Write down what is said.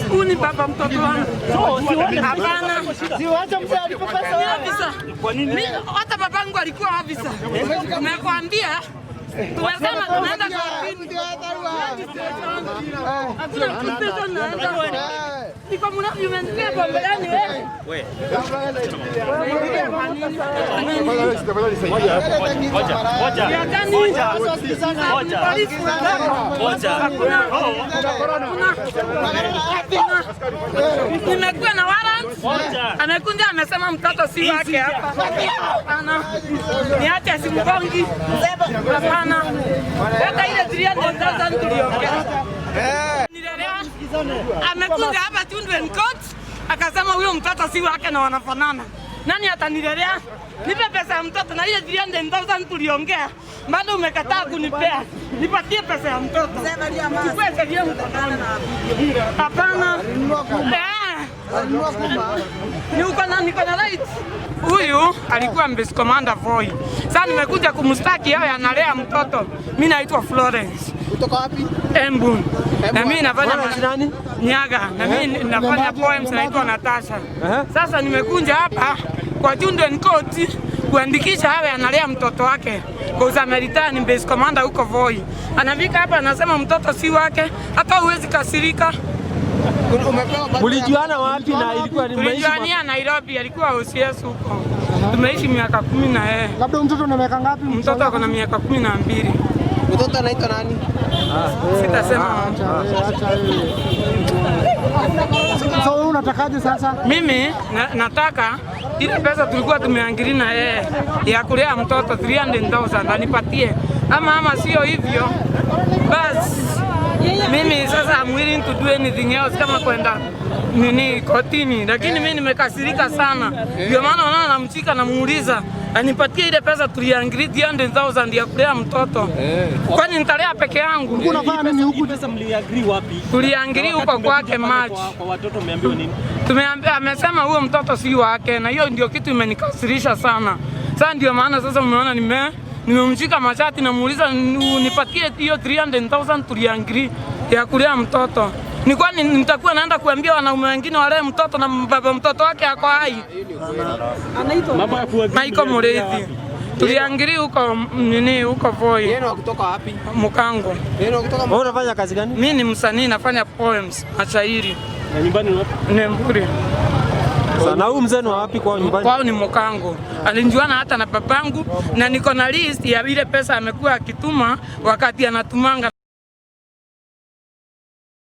Huyu ni baba mtoto wangu. Hapana. Ni afisa. Hata babangu alikuwa afisa. Nakwambia tumesema tunaenda kotini. Hakuna police naenda. Niko mna umenipea pombe gani wewe? Ya gani? Polisi hakuna. Nimekuwa na warrant. Amekuja amesema mtoto si wake hapa. Hapana. Niache simgongi. Hapana. Hata ile 300,000 tuliongea. Nilelewa. Amekuja hapa Children Court akasema huyo mtoto si wake na wanafanana. Nani atanilelea? Nipe pesa ya mtoto na ile 300,000 tuliongea. Bado umekataa kunipea. Nipatie pesa ya mtoto. Chukue sheria mkononi. Hapana. Niko na right. Huyu alikuwa base commander Voi. Sasa nimekuja kumstaki yeye analea mtoto. Mimi naitwa Florence. Kutoka wapi? Embu. Na mimi nafanya nani? Nyaga. Na mimi nafanya poems naitwa Natasha. Sasa nimekuja hapa kwa Children Court kuandikisha awe analea mtoto wake. Kwa ameritani ni base commander huko Voi. Anafika hapa anasema mtoto si wake, hata huwezi kasirika. Mlijuana wapi na ilikuwa ni maisha? Tulijuania Nairobi, alikuwa OCS huko. Tumeishi miaka 10 na yeye. Labda mtoto una miaka ngapi? Mtoto ako na miaka 12. Mtoto anaitwa nani? Sitasema. Acha wewe. So wewe unatakaje sasa? Mimi nataka ile pesa tulikuwa tumeangiri na yeye ya kulea mtoto 300,000 anipatie, ama sio hivyo basi mimi sasa I'm willing to do anything else kama kwenda nini kotini, lakini mimi nimekasirika sana, ndio maana unaona namchika namuuliza anipatie ile pesa tuliangiri 300,000 ya kulea mtoto. Kwani nitalea peke yangu? Unafanya nini huku? Pesa mliagree wapi? Tuliangiri huko kwake March. Kwa watoto mmeambiwa nini? Tumeambia, amesema huyo mtoto si wake, na hiyo ndio kitu imenikasirisha sana. Sasa ndio maana sasa umeona nimemshika mashati namuuliza nipatie hiyo 300,000 tuliangiri ya kulea mtoto. Ni kwani nitakuwa naenda kuambia wanaume wengine walee mtoto na baba mtoto wake ako hai? Mambo ya kuagree. Michael Mureithi. Tuliangiri huko nini huko Voi. Yeye ni kutoka wapi? Mukango. Yeye ni kutoka Wewe unafanya kazi gani? Mimi ni msanii nafanya poems, mashairi. Na nyumbani ni wapi? Ni Mburi. Na huyu mzee ni wapi kwao nyumbani? Kwao ni Mukango. Alijuana hata na babangu na niko na list ya ile pesa amekuwa akituma wakati anatumanga.